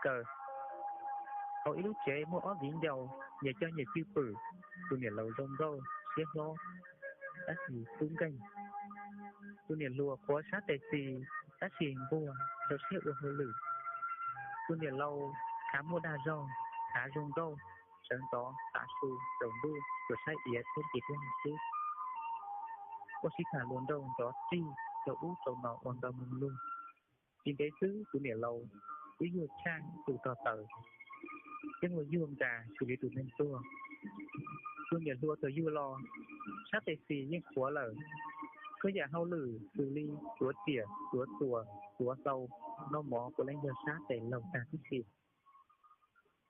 taws. Hauv ib lub tsev muaj ob viv ncaus, nyias coj nyias cwj pwm. Tus niam laus zoo nkauj siab hlob, tab sis tub nkeeg. Tus niam hluas qhuav sab tes xis, tab sis nquag rau siab ua hauj lwm. Tus niam laus khav muaj dag zog, khav zoo nkauj, sawv ntxov tav su tsaus ntuj tsuas saib iav thiab ntsis thiab xwb. Ua sib tham luag nrauj ntxov txij rau ub rau no ua ntau moo lug. Tsis ntev xwb tus niam laus twb yuag tshaj tus tog taws, thiab ua yuag nkas xws li tus neeg tuag. Tus niam hluas txawm yuag los, sab tes xis yeej qhuav lawm. Txhua yam hauj lwm xws li tuav riam, tuav txuas, tuav hlau, noj mov puav leej yog sab tes laug tag tib si.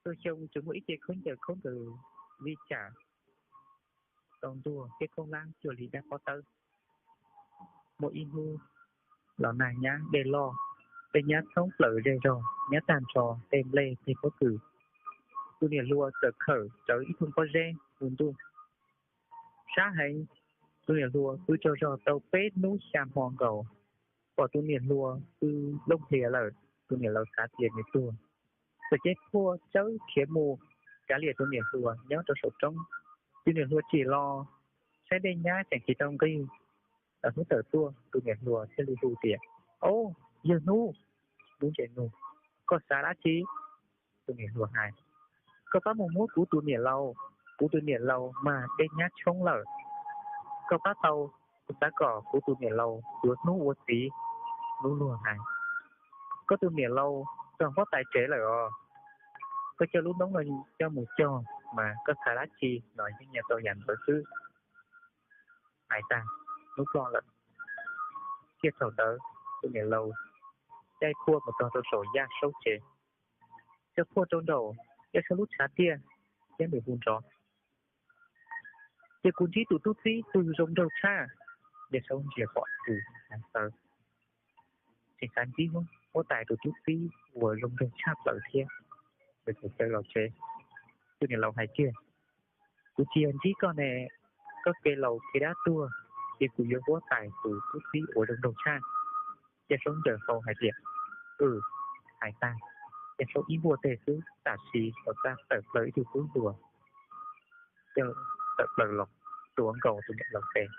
Txhua xyoo tsuas muaj ib ce khaub ncaws khaub ncaws li cas tau ntuag thiab khaub hlab cuag li dab pob tawb. Muaj ib hnub los nag nyab dej loj, dej nyab tshoob plaws zej zog, nyab tag nrho tej nplej tej pob kws. Tus niam hluas txawm khawm rawv ib thooj pob zeb hu ntuj. Sab heev, tus niam hluas pw tsaug zog tau peb hnub xya hmo nkaus, pom tus niam hluas pw looj hlias lawm. Tus niam laus xav tias nws tuag, txawm cev phuaj tsawb khiav mus kav liam tus niam hluas nyob rau saum roob. Tus niam hluas tsim los saib dej nyab tseem tsis tau nqig, tawm hnub tawm tuaj, tus niam hluas thiaj li hu tias, Au, yawg hnub, hnub ntse nug, koj xav dab tsi? Tus niam hluas hais, Koj pab mus muab kuv tus niam laus, kuv tus niam laus mas dej nyab tshoob lawm. Koj pab tau, kuv xav kom kuv tus niam laus yuav hnub ua txiv. Hnub luag hais, Koj tus niam laus txog huab tais tsev lawm os. Koj coj lub noob no coj mus cog mas koj xav dab tsi los yeej nyiam tau yam ntawd xwb. Hais tag, hnub ploj lawm. Thiaj thaum ntawd tus niam laus caij phuaj mus txog rau saum Yaj Saub tsev, coj phuaj rau nraum Yaj Saub lub tshav tiaj, thiab nws hu nrov, Cia kuv ntsib tus tub txib twg zoo nraug tshaj. Yaj Saub ntsia pom tus txawv, tseem xav ntsib huab tais tus tub txib uas zoo nraug tshaj plaws thiab. Nws txawm los tsev. Tus niam laus hais tias, Kuv tsis yog ntsib koj ne, koj kev laus kev dab tuag, ces kuv yuav huab tais tus tub txib uas zoo nraug tshaj. Yaj Saub ncaws hau hais tias, Aws. Hais tag, Yaj Saub ib npuaj teg xwb, tam sim los txawm tawm plaws ib tug tub hluas, tawm plaws los tuav nkaus tus niam laus tes.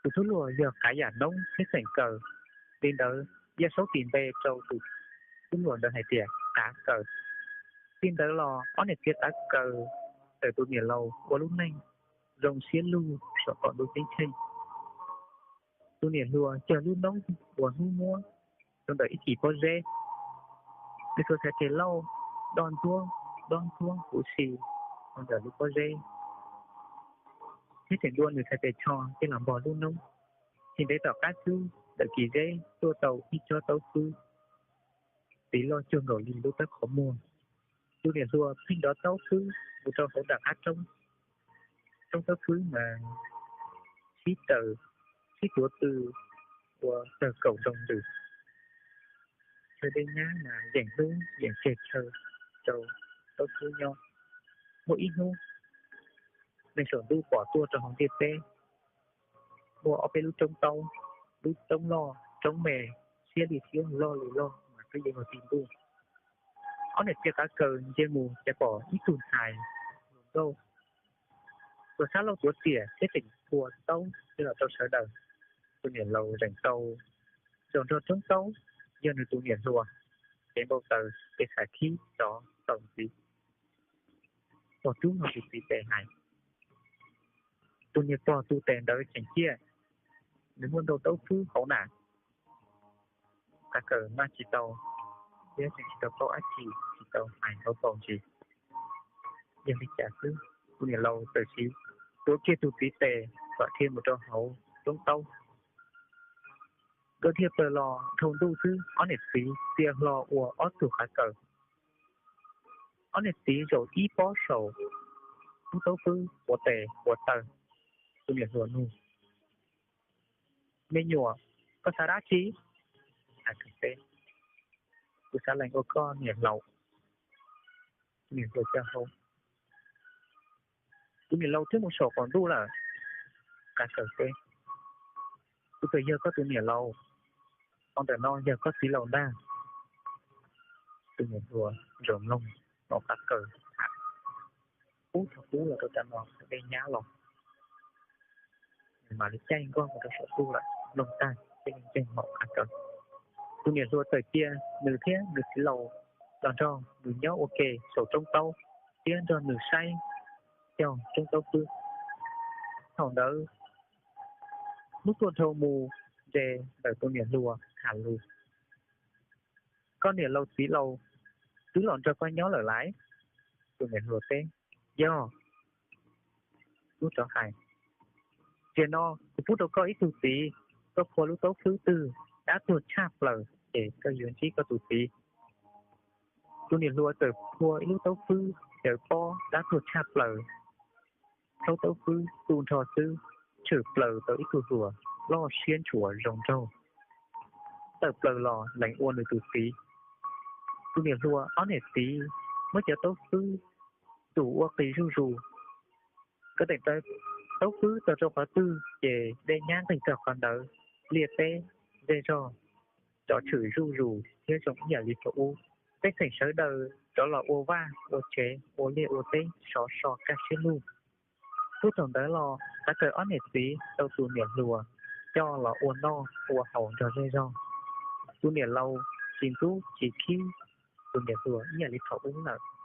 Tus tub hluas yog qav yam noob thiab xeem kaws, li ntawd Yaj Saub tis npe rau tus tub hluas ntawd hais tias Qav Kaws. Li ntawd los ob niam txiv Qav Kaws tawm tus niam laus ua lub neej zoo siab lug saum qaum ntuj ceeb tsheej. Tus niam hluas cog lub noob uas hnub muab rau ntawm ib kis pob zeb. Nws xuas txhais tes lauj, dob ntxuab dob ntxuab huv si rau ntawm lub pob zeb, thiab tseem dua nws txhais tes tsho coj los npog lub noob. Tsis ntev tom qab xwb, ntawm kis zeb tuaj tau ib tsob taub fwb, txiv loj cuag nkaus li lub tawb qhov muag. Tus niam hluas pheej dov taub fwb mus rau hauv nram qab roob. Roob taub fwb mas sib taws, sib tuav tw ua tawg kaum nroo ntws. Chaw dej nyab mas yeem hnub yeem tseg chaw rau taub fwb nyob. Muaj ib hnub, neeg saum ntuj pom tuaj rau hauv ntiaj teb muaj ob peb lub roob taub, lub roob loj roob me, siab li thiab loj li loj mas twb yeej ua ti ntuj. Ob niam txiv Qav Kaws ntsia mus ces pom ib tug ntxhais hluas nkauj tuav sab laug tuav riam thiab tseem phua taub coj los rau sawv daws. Tus niam laus zeem tau, zaum nrog roob taub yog nws tus niam hluas, ces npau taws ces xav khib rov tau ntxiv. Pog rub hlo tus txiv tes hais, tus niag pog tus tes ntawd tseem ciaj, nws muaj ntau taub fwb hauv na. Qav Kaws maj tsis tau thiab tseem tsis tau paub dab tsi, tsis tau hais hauv paus ntsis. Yog li cas xwb, tus niam laus txawm sim tuav kiag tus txiv tes kom dhia mus rau hauv roob taub. Nkawd dhia plaws los dhau ntuj xwb, ob niam txiv txia hlo ua ob tug Qav Kaws. Ob niam txiv zaum ib pob saum lub taub fwb ua tes ua taw. Tus niam hluas nug, Me nyuam, koj xav dab tsi? Qav Kaws teb, Kuv xav lees ua koj niam laus. Tus niam hluas ca hau, Kuv niam laus twb mus saum qaum ntuj lawm. Qav Kaws teb, Kuv txawm yog koj tus niam laus, qhov ntawm no yog koj txiv laus ntag. Tus niam hluas ntsoov mloog, noj qav kaws, pub thaum pub los rau tam no dej nyab los, nws mam li caij nkoj mus rau saum ntuj lawm. Mloog tag thiaj li ntseeg mloog qav kaws. Tus niam hluas txawm cia nws thiab nws txiv laus los nrog nws nyob ua ke saum roob taub thiab nrog nws saib cog roob taub fwb. Thaum ntawd lub tuaj dhau mus nres ntawm tus niam hluas tham lus, Koj niam laus txiv laus twb los nrog koj nyob lawm laiv? Tus niam hluas teb, Yog. Tub rov hais, Tiam no kuv pub rau koj ib tug txiv, koj phua lub taub fwb twg dab tuag tshaj plaws ces koj yuav ntsib koj tus txiv. Tus niam hluas txawm phua ib lub taub fwb cawv pob dab tuag tshaj plaws. Thaub taub fwb tu nrho xwb, tshwm plaws tau ib tug hluas loj siab ntshua zoo nraug tawm plaws los lees ua nws tus txiv. Tus niam hluas ob niam txiv muab cov taub fwb tus ua qis zuj zus. Koj teem taub fwb txog rau qhov twg ces dej nyab nqis txog qhov ntawd, liaj teb zej zog rov tshwm zuj zus thiab zoo ib yam li thaum ub. Pej xeem sawv daws rov los ua vaj ua tsev, ua liaj ua teb sov so kaj siab lug. Puag thaum ntawd los qav kaws ob niam txiv tau tus niam hluas coj los ua noj ua haus nrog zej zog. Tus niam laus tsis ntxub tsis khib tus niam hluas ib yam li thaum ub lawm.